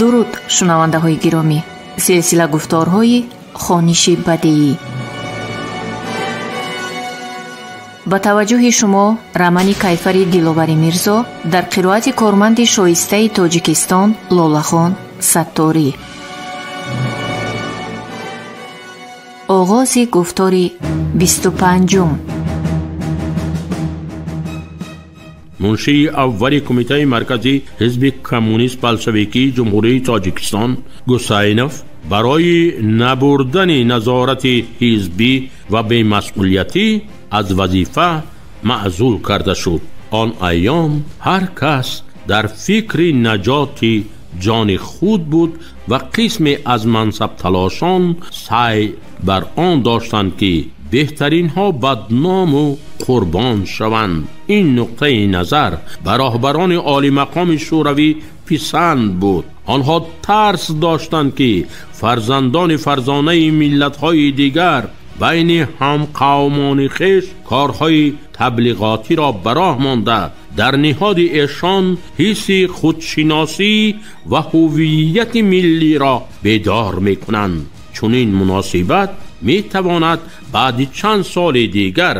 Дуруд, шунавандаҳои гиромӣ. Силсила гуфторҳои хониши бадеӣ. Ба таваҷҷӯҳи шумо романи Кайфари Диловари Мирзо дар қироати корманди шоистаи Тоҷикистон Лолахон Сатторӣ. Оғози гуфтори 25-ум. Муншии аввали Кумитаи марказии ҳизби коммунист болшевикии Ҷумҳурии Тоҷикистон Гусайнов барои набурдани назорати ҳизбӣ ва бемасъулиятӣ аз вазифа маъзул карда шуд. Он айём ҳар кас дар фикри наҷоти ҷони худ буд ва қисме аз мансабталошон саъй бар он доштанд, ки беҳтаринҳо бадному қурбон шаванд. Ин нуқтаи назар ба роҳбарони олимақоми шӯравӣ писанд буд. Онҳо тарс доштанд, ки фарзандони фарзонаи миллатҳои дигар байни ҳамқавмони хеш корҳои таблиғотиро ба роҳ монда, дар ниҳоди эшон ҳисси худшиносӣ ва ҳуввияти миллиро бедор мекунанд. Чунин муносибат метавонад баъди чанд соли дигар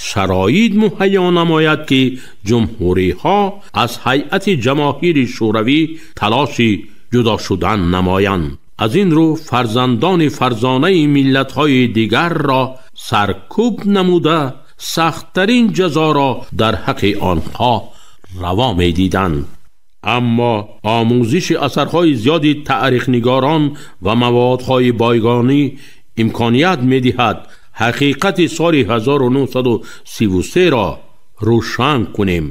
шароит муҳайё намояд, ки ҷумҳуриҳо аз ҳайати ҷамоҳири шӯравӣ талоши ҷудо шудан намоянд. Аз ин рӯ фарзандони фарзонаи миллатҳои дигарро саркӯб намуда, сахттарин ҷазоро дар ҳаққи онҳо раво медиданд. Аммо омӯзиши асарҳои зиёди таърихнигорон ва маводҳои бойгонӣ имконият медиҳад ҳақиқати соли 1933-ро рӯшан кунем.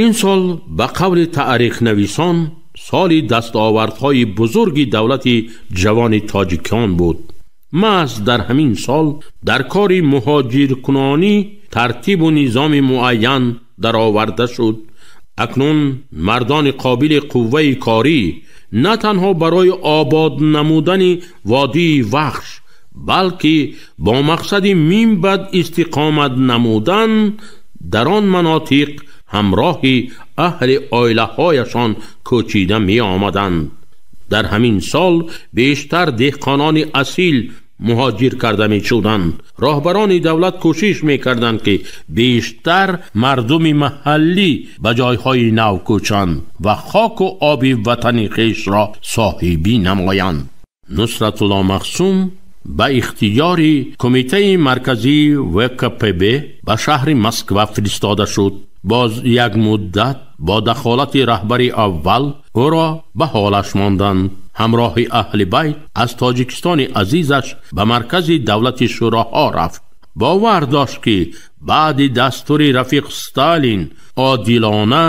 Ин сол ба қавли таърихнависон соли дастовардҳои бузурги давлати ҷавони тоҷикон буд. Маҳз дар ҳамин сол дар кори муҳоҷиркунонӣ тартибу низоми муайян дароварда шуд. Акнун мардони қобили қувваи корӣ на танҳо барои обод намудани водии Вахш, балки бо мақсади минбаъд истиқомат намудан дар он манотиқ ҳамроҳи аҳли оилаҳояшон кӯчида меомаданд. Дар ҳамин сол бештар деҳқонони асил муҳоҷир карда мешуданд. Роҳбарони давлат кӯшиш мекарданд, ки бештар мардуми маҳаллӣ ба ҷойҳои нав кӯчанд ва хоку оби ватани хешро соҳибӣ намоянд. Нусратулло Махсум ба ихтиёри Кумитаи марказии ВКПБ ба шаҳри Москва фиристода шуд. Боз як муддат бо дахолати раҳбари аввал ӯро ба ҳолаш монданд. Ҳамроҳи аҳли байт аз Тоҷикистони азизаш ба маркази давлати шӯроҳо рафт. Бовар дошт, ки баъди дастури рафиқ Сталин одилона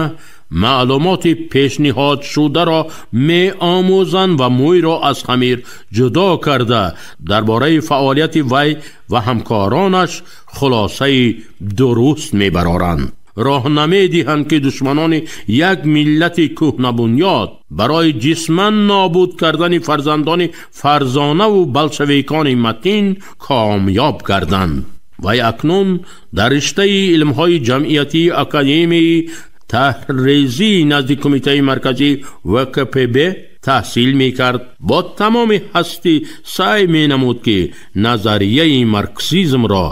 маълумоти пешниҳодшударо меомӯзанд ва мӯйро аз хамир ҷудо карда дар бораи фаъолияти вай ва ҳамкоронаш хулосаи дуруст мебароранд. Роҳ намедиҳанд, ки душманони як миллати кӯҳнабунёд барои ҷисман нобуд кардани фарзандони фарзонаву болшевикони матин комёб гарданд. Вай акнун дар риштаи илмҳои ҷамъиятии Академияи таҳризии назди Кумитаи марказии ВКПБ таҳсил мекард. Бо тамоми ҳастӣ саъй менамуд, ки назарияи марксизмро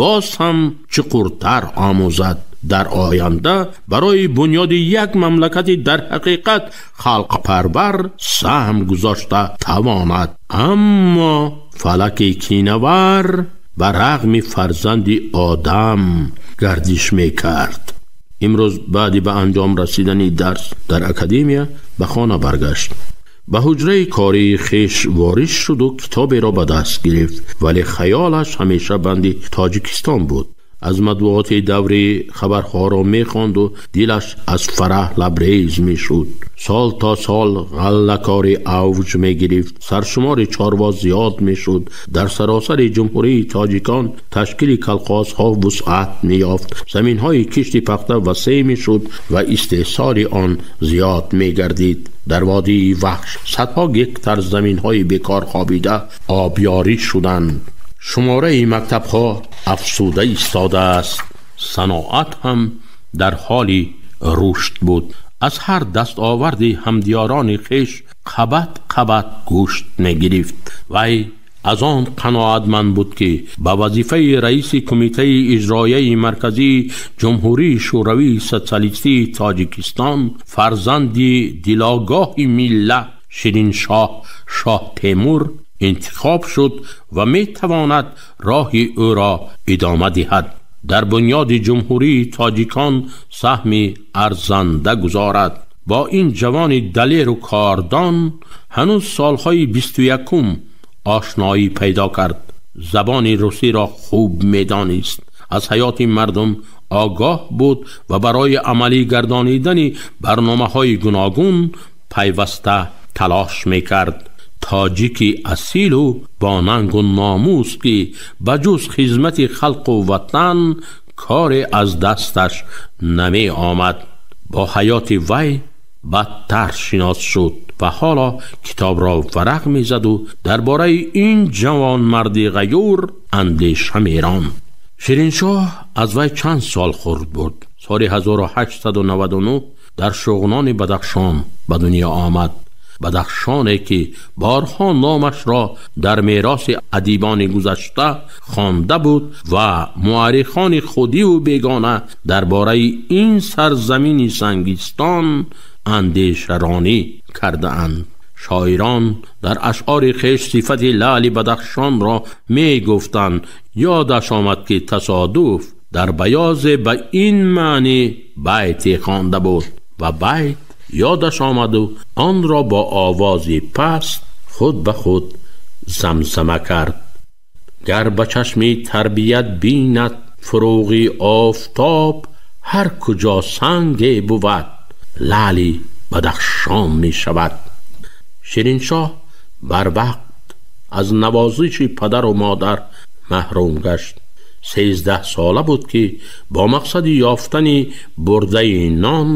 боз ҳам чуқуртар омӯзад. Дар оянда барои бунёди як мамлакати дар ҳақиқат халқпарвар саҳм гузошта тавонад. Аммо фалаки кинавар ба рағми фарзанди одам гардиш мекард. Имрӯз баъди ба анҷом расидани дарс дар академия ба хона баргашт. Ба ҳуҷраи кории хеш ворис шуду китоберо ба даст гирифт, вале хаёлаш ҳамеша банди Тоҷикистон буд. Аз матбуоти даврӣ хабарҳоро мехонду дилаш аз фараҳ лабрез мешуд. Сол то сол ғаллакорӣ авҷ мегирифт, саршумори чорво зиёд мешуд. Дар саросари ҷумҳурии тоҷикон ташкили колхозҳо вусъат меёфт, заминҳои кишти пахта васеъ мешуд ва истеҳсоли он зиёд мегардид. Дар водии Вахш садҳо гектар заминҳои бекор хобида обёрӣ шуданд. Шумораи мактабҳо афзуда истодааст. Саноат ҳам дар ҳоли рушд буд. Аз ҳар дастоварди ҳамдиёрони хеш қабат қабат гӯшт мегирифт. Вай аз он қаноатманд буд, ки ба вазифаи раиси Кумитаи иҷроияи марказии Ҷумҳурии Шӯравии Социалистии Тоҷикистон фарзанди дилогоҳи миллат Шириншоҳ Шоҳтемур интихоб шуд ва метавонад роҳи ӯро идома диҳад, дар бунёди Ҷумҳурии Тоҷикон саҳми арзанда гузорад. Бо ин ҷавони далеру кордон ҳанӯз солҳои 21 ошноӣ пайдо кард. Забони русиро хуб медонист, аз ҳаёти мардум огоҳ буд ва барои амалӣ гардонидани барномаҳои гуногун пайваста талош мекард. Тоҷики асилу бо нангу номус, ки ба ҷуз хизмати халқу ватан коре аз дасташ намеомад. Бо ҳаёти вай бадтар шинос шуд ва ҳоло китобро варақ мезаду дар бораи ин ҷавонмарди ғаюр андеша меронд. Шириншоҳ аз вай чанд сол хурд буд. Соли 1899 дар Шуғнони Бадахшон ба дунё омад. Бадахшоне ки борҳо номашро дар мероси адибони гузашта хонда буд ва муаррихони худиву бегона дар бораи ин сарзамини сангистон андешаронӣ кардаанд. Шоирон дар ашъори хеш сифати лаъли Бадахшонро мегуфтанд. Ёдаш омад, ки тасодуф дар баёзе ба ин маънӣ байте хонда буд ва байт ёдаш омаду онро бо овози паст худ ба худ замзама кард. Гар ба чашми тарбият бинад фурӯғи офтоб, ҳар куҷо санге бувад, лаъли Бадахшон мешавад. Шириншоҳ барвақт аз навозиши падару модар маҳрум гашт. 13 сола буд, ки бо мақсади ёфтани бурдаи нон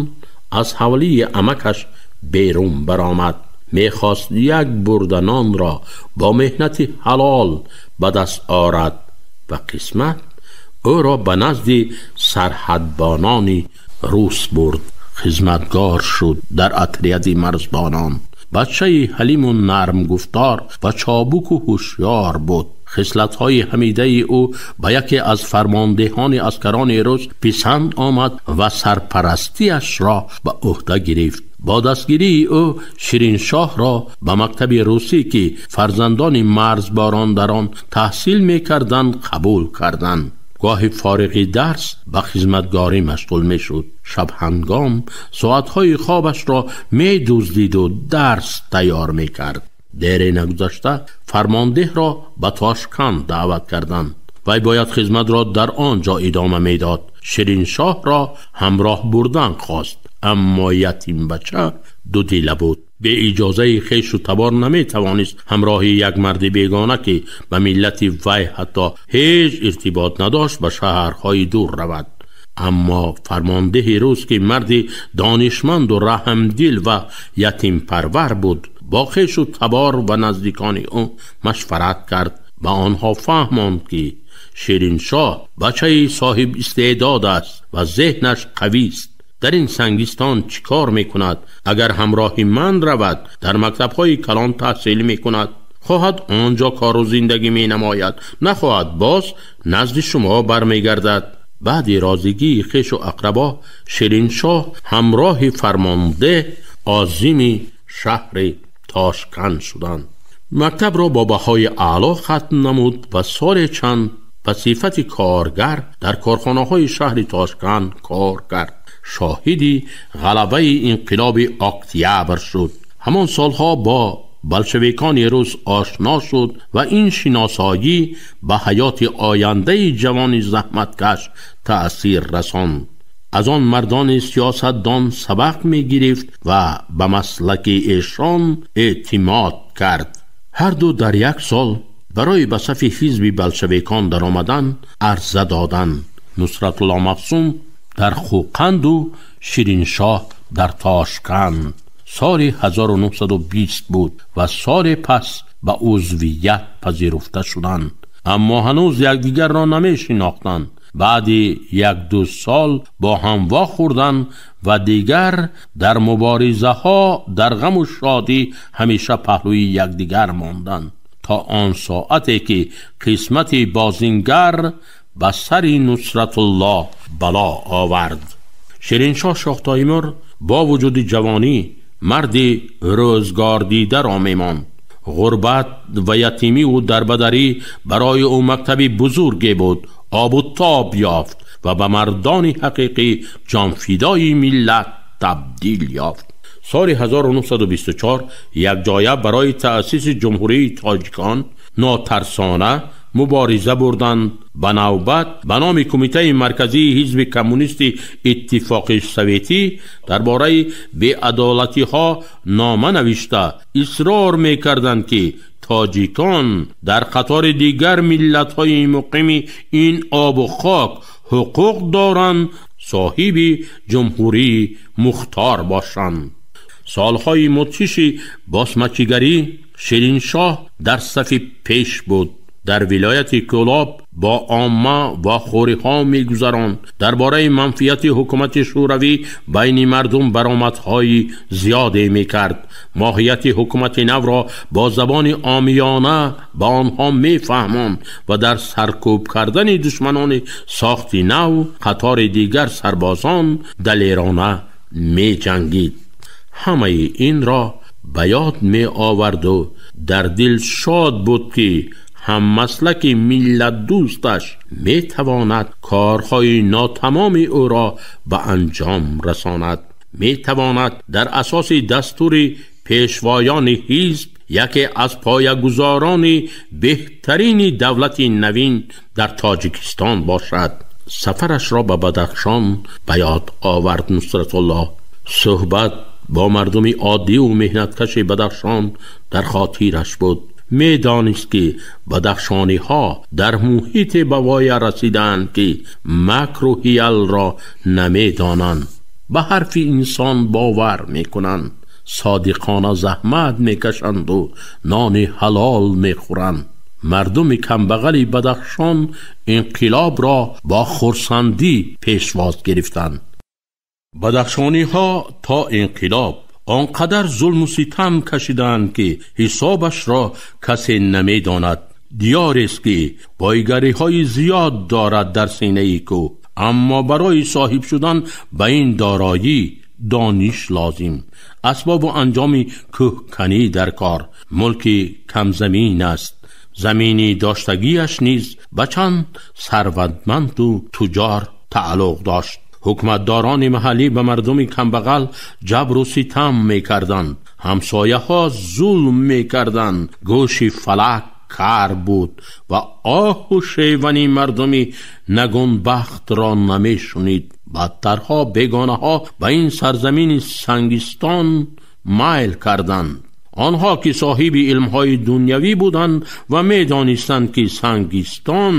аз ҳавлии амакаш берун баромад. Мехост як бурда нонро бо меҳнати ҳалол ба даст орад ва қисмат ӯро ба назди сарҳадбонони рус бурд. Хизматгор шуд дар отряди марзбонон. Бачаи ҳалиму нармгуфтор ва чобуку ҳушёр буд. Хислатҳои ҳамидаи ӯ ба яке аз фармондеҳони аскарони рус писанд омад ва сарпарастиашро ба ӯҳда гирифт. Бо дастгирии ӯ Шириншоҳро ба мактаби русӣ, ки фарзандони марзборон дар он таҳсил мекарданд, қабул карданд. Гоҳи фориғи дарс ба хизматгорӣ машғул мешуд. Шабҳангом соатҳои хобашро медуздиду дарс тайёр мекард. Дере нагузашта фармондеҳро ба Тошканд даъват карданд. Вай бояд хизматро дар он ҷо идома медод. Шириншоҳро ҳамроҳ бурдан хост, аммо ятимбача дудила буд. Бе иҷозаи хешу табор наметавонист ҳамроҳи як марди бегона, ки ба миллати вай ҳатто ҳеҷ иртибот надошт, ба шаҳрҳои дур равад. Аммо фармондеҳи рус, ки марди донишманду раҳмдил ва ятимпарвар буд, бо хешу табор ва наздикони ӯ машварат кард. Ба онҳо фаҳмонд, ки Шириншоҳ бачаи соҳиб истеъдод аст ва зеҳнаш қавист. Дар ин сангистон чӣ кор мекунад? Агар ҳамроҳи ман равад, дар мактабҳои калон таҳсил мекунад. Хоҳад он ҷо кору зиндагӣ менамояд, нахоҳад боз назди шумо бармегардад. Баъди розигии хешу ақрабо Шириншоҳ ҳамроҳи фармондеҳ озими шаҳри Тошканд шуданд. Мактабро бо баҳои аъло хатм намуд ва соли чанд ба сифати коргар дар корхонаҳои шаҳри Тошканд кор кард. Шоҳиди ғалабаи инқилоби октябр шуд. Ҳамон солҳо бо болшевикони рус ошно шуд ва ин шиносоӣ ба ҳаёти ояндаи ҷавони заҳматкаш таъсир расонд. Аз он мардони сиёсатдон сабақ мегирифт ва ба маслаки эшон эътимод кард. Ҳарду дар як сол барои ба сафи ҳизби болшевикон даромадан арза доданд. Нусратулло Маҳсум дар Хӯқанду Шириншоҳ дар Тошканд. Соли 1920 буд ва соли пас ба узвият пазируфта шуданд, аммо ҳанӯз якдигарро намешинохтанд. Баъди 1-2 сол бо ҳам вохӯрданд ва дигар дар муборизаҳо дар ғаму шодӣ ҳамеша паҳлӯи якдигар монданд, то он соате ки қисмати бозингар ба сари Нусратуллоҳ бало овард. Шириншоҳ Шоҳтоймур бо вуҷуди ҷавонӣ марди рӯзгордидаро мемонд. Ғурбат ва ятимӣ ӯ дарбадарӣ барои ӯ мактаби бузурге буд. Обу тоб ёфт ва ба мардони ҳақиқӣ ҷонфидои миллат табдил ёфт. Соли 1924 якҷоя барои таъсиси Ҷумҳурии Тоҷикон нотарсона мубориза бурданд. Ба навбат ба номи Кумитаи Марказии Ҳизби Коммунисти Иттифоқи Советӣ дар бораи беадолатиҳо нома навишта исрор мекарданд, ки тоҷикон дар қатори дигар миллатҳои муқими ин обу хок ҳуқуқ доранд соҳиби ҷумҳурии мухтор бошанд. Солҳои мудҳиши босмачигарӣ Шириншоҳ дар сафи пеш буд. Дар вилояти Кӯлоб бо омма вохӯриҳо мегузаронд. Дар бораи манфиати ҳукумати шӯравӣ байни мардум баромадҳои зиёде мекард. Моҳияти ҳукумати навро бо забони омиёна ба онҳо мефаҳмонд ва дар саркӯб кардани душманони сохти нав қатори дигар сарбозон далерона меҷангид. Ҳамаи инро ба ёд меоварду дар дил шод буд, ки ҳаммаслаки миллатдӯсташ метавонад корҳои нотамоми ӯро ба анҷом расонад, метавонад дар асоси дастури пешвоёни ҳизб яке аз поягузорони беҳтарини давлати навин дар Тоҷикистон бошад. Сафарашро ба Бадахшон ба ёд овард Нусратуллоҳ. Суҳбат бо мардуми оддиву меҳнаткаши Бадахшон дар хотираш буд. Медонист, ки бадахшониҳо дар муҳите ба воя расидаанд, ки макру ҳиялро намедонанд, ба ҳарфи инсон бовар мекунанд, содиқона заҳмат мекашанду нони ҳалол мехӯранд. Мардуми камбағали Бадахшон инқилобро бо хурсандӣ пешвоз гирифтанд. Бадахшониҳо то инқилоб он қадар зулму ситам кашиданд, ки ҳисобашро касе намедонад. Диёрест, ки бойгариҳои зиёд дорад дар синаи кӯҳ, аммо барои соҳиб шудан ба ин дороӣ дониш лозим, асбобу анҷоми кӯҳканӣ дар кор. Мулки камзамин аст, замини доштагиаш низ ба чанд сарватманду туҷор тааллуқ дошт. Ҳукуматдорони маҳаллӣ ба мардуми камбағал ҷабру ситам мекарданд, ҳамсояҳо зулм мекарданд. Гӯши фалак кар буд ва оҳу шевани мардуми нагунбахтро намешунид. Бадтарҳо бегонаҳо ба ин сарзамини Сангистон майл карданд. Онҳо ки соҳиби илмҳои дунявӣ буданд ва медонистанд, ки Сангистон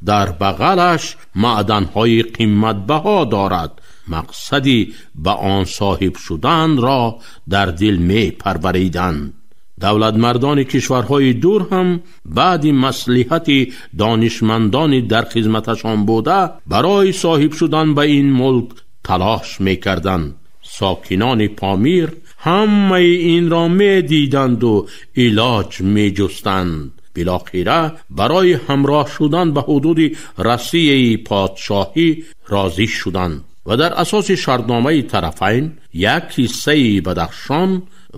дар бағалаш маъданҳои қиматбаҳо дорад, мақсади ба он соҳиб шуданро дар дил мепарвариданд. Давлатмардони кишварҳои дур ҳам баъди маслиҳати донишмандони дар хизматашон буда барои соҳиб шудан ба ин мулк талош мекарданд. Сокинони Помир ҳамаи инро медиданду илоҷ меҷустанд. Билохира барои ҳамроҳ шудан ба ҳудуди Россияи подшоҳӣ розӣ шуданд ва дар асоси шартномаи тарафайн як ҳиссаи Бадахшон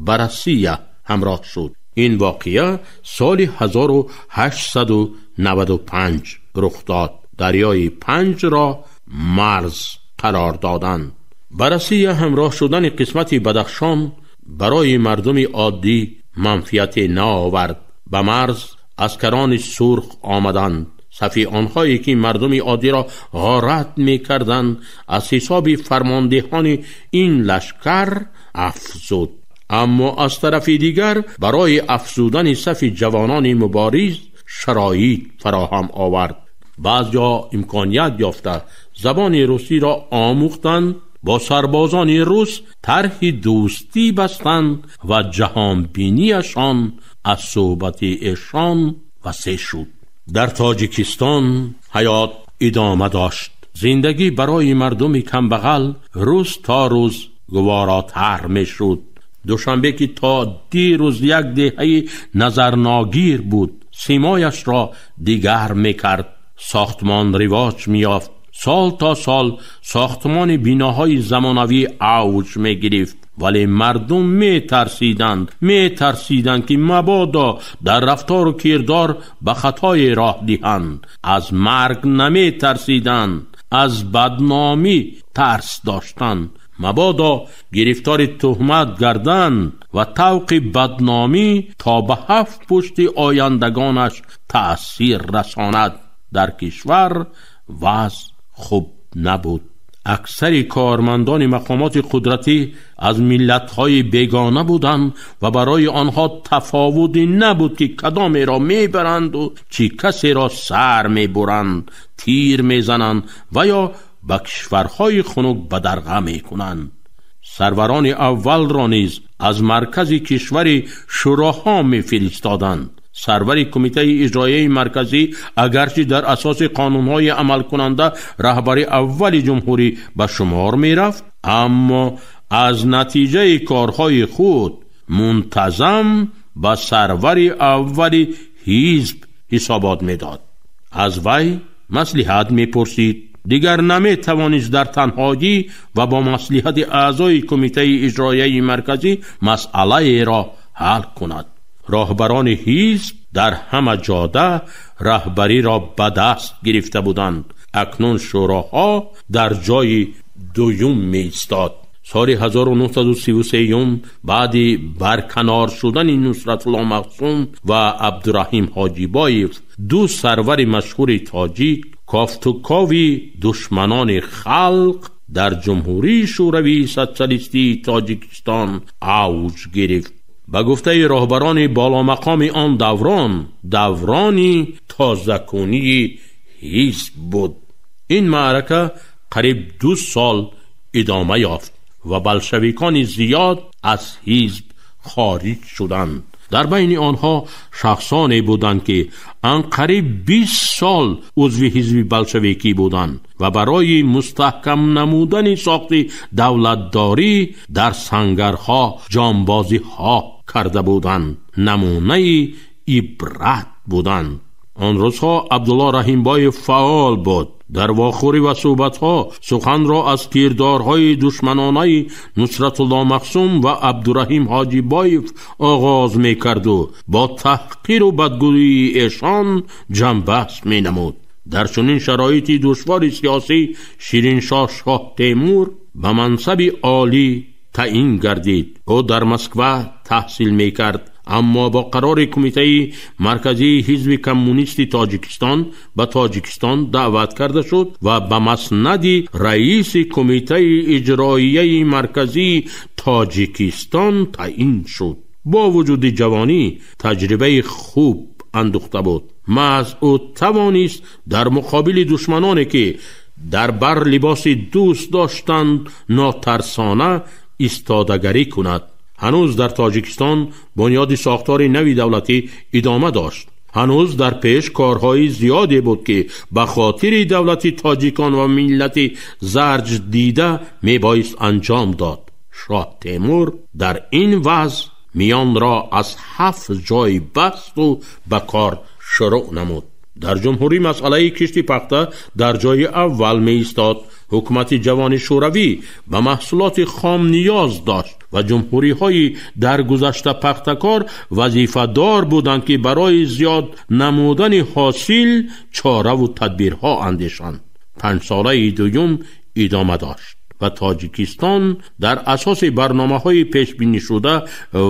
ба Россия ҳамроҳ шуд. Ин воқеа соли 1895 рух дод. Дарёи Панҷро марз қарор доданд. Ба Россия ҳамроҳ шудани қисмати Бадахшон барои мардуми оддӣ манфиате наовард. Ба марз аскарони сурх омаданд. Сафи онҳое ки мардуми оддиро ғорат мекарданд, аз ҳисоби фармондеҳони ин лашкар афзуд. Аммо аз тарафи дигар барои афзудани сафи ҷавонони мубориз шароит фароҳам овард. Баъзеҳо имконият ёфта забони русиро омӯхтанд, бо сарбозони рус тарҳи дӯстӣ бастанд ва ҷаҳонбинияшон аз суҳбати эшон васеъ шуд. Дар Тоҷикистон ҳаёт идома дошт. Зиндагӣ барои мардуми камбағал рӯз то рӯз гуворотар мешуд. Душанбе ки то дирӯз як деҳаи назарногир буд, симояшро дигар мекард. Сохтмон ривоҷ меёфт. Сол то сол сохтмони биноҳои замонавӣ авҷ мегирифт, вале мардум метарсиданд ки мабодо дар рафтору кирдор ба хатое роҳ диҳанд. Аз марг наметарсиданд, аз бадномӣ тарс доштанд. Мабодо гирифтори туҳмат гарданд ва тавқи бадномӣ то ба ҳафт пушти ояндагонаш таъсир расонад. Дар кишвар вазъ хуб набуд. Аксари кормандони мақомоти қудратӣ аз миллатҳои бегона буданд ва барои онҳо тафовуде набуд ки кадомеро мебаранду чӣ касеро сар мебуранд, тир мезананд ва ё ба кишварҳои хунук бадарға мекунанд. Сарварони аввалро низ аз маркази кишвари шӯроҳо мефиристоданд. Сарвари кумитаи иҷроияи марказӣ агарчи дар асоси қонунҳои амалкунанда раҳбари аввали ҷумҳурӣ ба шумор мерафт, аммо аз натиҷаи корҳои худ мунтазам ба сарвари аввали ҳизб ҳисобот медод. Аз вай маслиҳат мепурсид. Дигар наметавонист дар танҳоӣ ва бо маслиҳати аъзои кумитаи иҷроияи марказӣ масъалаеро ҳал кунад. Роҳбарони ҳизб дар ҳама ҷода раҳбариро ба даст гирифта буданд. Акнун шӯроҳо дар ҷои дуюм меистод. Соли 1933 баъди барканор шудани Нусратулло Махсум ва Абдураҳим Ҳоҷибоев, ду сарвари машҳури тоҷик, кофтукови душманони халқ дар Ҷумҳурии Шӯравии Социалистии Тоҷикистон авҷ гирифт. Ба гуфтаи роҳбарони боломақоми он даврон, даврони тозакунии ҳизб буд. Ин маърака қариб 2 сол идома ёфт ва болшевикони зиёд аз ҳизб хориҷ шуданд. Дар байни онҳо шахсоне буданд ки анқариб 20 сол узви ҳизби болшевикӣ буданд ва барои мустаҳкам намудани сохти давлатдорӣ дар сангарҳо ҷонбозиҳо карда буданд, намунаи ибрат буданд. Он рӯзҳо Абдулло Раҳимбоев фаъол буд. Дар вохӯрӣ ва суҳбатҳо суханро аз кирдорҳои душманонаи Нусратулло Махсум ва Абдураҳим Ҳоҷибоев оғоз мекарду бо таҳқиру бадгӯии эшон ҷанбаҳс менамуд. Дар чунин шароити душвори сиёсӣ Шириншоҳ Шоҳтемур ба мансаби олӣ таъин гардид. Ӯ дар Москва таҳсил мекард, аммо бо қарори кумитаи марказии ҳизби коммунисти Тоҷикистон ба Тоҷикистон даъват карда шуд ва ба маснади раиси кумитаи иҷроияи марказии Тоҷикистон таъин шуд. Бо вуҷуди ҷавонӣ таҷрибаи хуб андухта буд. Маҳз ӯ тавонист дар муқобили душманоне ки дар бар либоси дӯст доштанд нотарсона истодагарӣ кунад. Ҳанӯз дар Тоҷикистон бунёди сохтори нави давлатӣ идома дошт. Ҳанӯз дар пеш корҳои зиёде буд ки ба хотири давлати тоҷикон ва миллати зарҷ дида мебоист анҷом дод. Шоҳ Темур дар ин вазъ миёнро аз 7 ҷой басту ба кор шурӯъ намуд. Дар ҷумҳурӣ масъалаи кишти пахта дар ҷои аввал меистод. Ҳукумати ҷавони шӯравӣ ба маҳсулоти хом ниёз дошт ва ҷумҳуриҳои дар гузашта пахтакор вазифадор буданд ки барои зиёд намудани ҳосил чораву тадбирҳо андешанд. 5 солаи дуюм идома дошт ва Тоҷикистон дар асоси барномаҳои пешбинишуда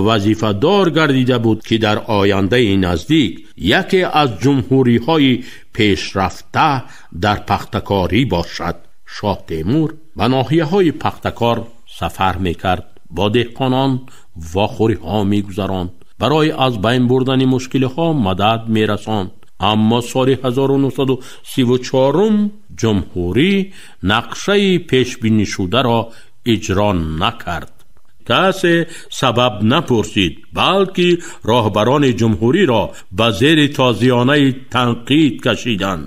вазифадор гардида буд ки дар ояндаи наздик яке аз ҷумҳуриҳои пешрафта дар пахтакорӣ бошад. Шоҳ Темур ба ноҳияҳои пахтакор сафар мекард, бо деҳқонон вохӯриҳо мегузаронд, барои аз байн бурдани мушкилиҳо мадад мерасонд. Аммо соли 1934 ҷумҳурӣ нақшаи пешбинишударо иҷро накард. Касе сабаб напурсид, балки роҳбарони ҷумҳуриро ба зери тозиёнаи танқид кашиданд.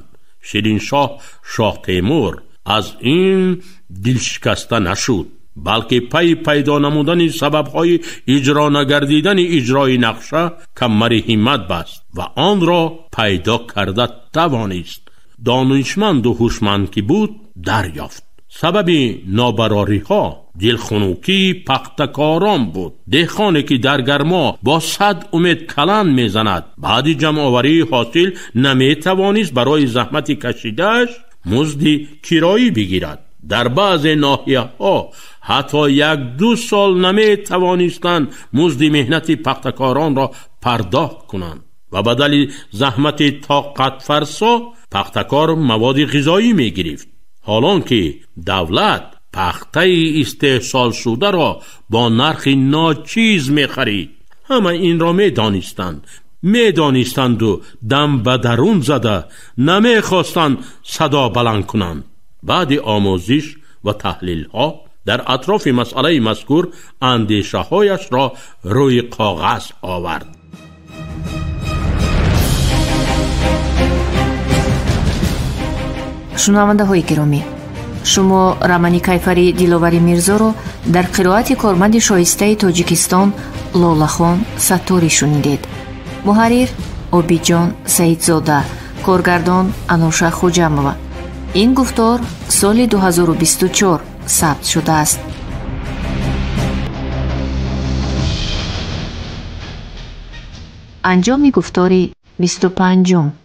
Шириншоҳ Шоҳтемур аз ин дилшикаста нашуд, балки пайи пайдо намудани сабабҳои иҷро нагардидани иҷрои нақша камари ҳиммат баст ва онро пайдо карда тавонист. Донишманду ҳушманд ки буд, дарёфт. Сабаби нобарориҳо дилхунукии пахтакорон буд. Деҳқоне ки дар гармо бо 100 умед каланд мезанад, баъди ҷамъоварии ҳосил наметавонист барои заҳмати кашидааш музди кироӣ бигирад. Дар баъзе ноҳияҳо ҳатто 1-2 сол наметавонистанд музди меҳнати пахтакоронро пардохт кунанд ва бадали заҳмати тоқатфарсо пахтакор маводи ғизоӣ мегирифт. Ҳолон ки давлат пахтаи истеҳсолшударо бо нархи ночиз мехарид. Ҳама инро медонистанд, медонистанду дам ба дарун зада намехостанд садо баланд кунанд. Баъди омӯзиш ва таҳлилҳо дар атрофи масъалаи мазкур андешаҳояшро рӯи коғаз овард. Шунавандаҳои гиромӣ, шумо романи Кайфари Диловари Мирзоро дар қироати корманди шоистаи Тоҷикистон Лолахон Сатторӣ шунидед. Муҳаррир Обиҷон Саидзода, коргардон Ануша Хуҷамова. Ин гуфтор соли 2024 сабт шудааст. Анҷоми гуфтори 25-ум.